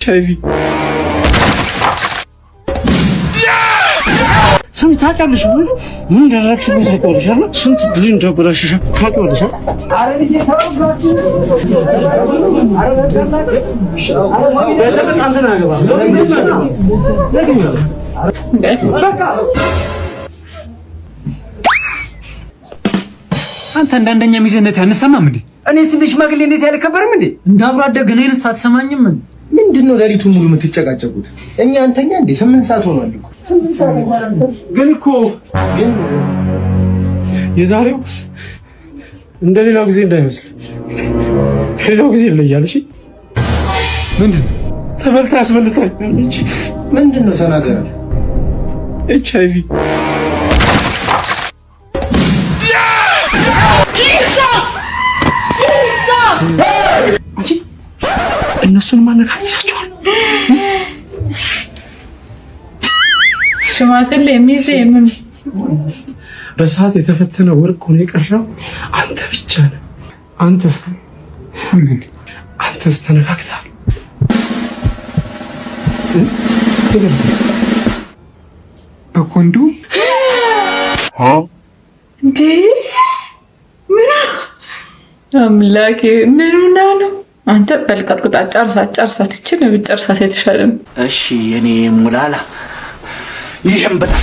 ኤች አይ ቪ። ስሚ፣ ታውቂያለሽ፣ ምን ምን እንዳደረግሽልኝ ታውቂያለሽ አይደል? ስንት ድል እንዳበላሽሽ ታውቂያለሽ አይደል? አንተን አያገባህም። በቃ። አንተ እንደ አንደኛ ሚዜነት አንሰማም እንዴ? እኔ እንደ ሽማግሌ እንዴት ያልከበርም እንዴ? እንደ አብሮ አደግ እኔን ሳትሰማኝም? ምንድን ነው ሌሊቱን ሙሉ የምትጨቃጨቁት? እኛ አንተኛ እንዴ? 8 ሰዓት ሆኗል እኮ። ግን እኮ ግን የዛሬው እንደ ሌላው ጊዜ እንዳይመስል፣ ከሌላው ጊዜ ይለያል። እሺ። ምንድን ነው? ተበልታ አስበልታኛለች። ምንድን ነው፣ ተናገረ። ኤች አይ ቪ። አንቺ እነሱን ማነካክቻቸዋል። ሽማግሌ፣ ሚዜ፣ ምን? በሰዓት የተፈተነ ወርቅ ሆኖ የቀረው አንተ ብቻ ነህ። አንተስ? ምን? አንተስ ተነካክተሃል? በኮንዶ። እንዴ፣ ምን አምላኬ፣ ምኑና ነው አንተ? በልቀጥቅጣ ጨርሳት፣ ጨርሳት። ይችን ብጨርሳት የተሻለ ነው። እሺ የኔ ሙላላ፣ ይህም በጣም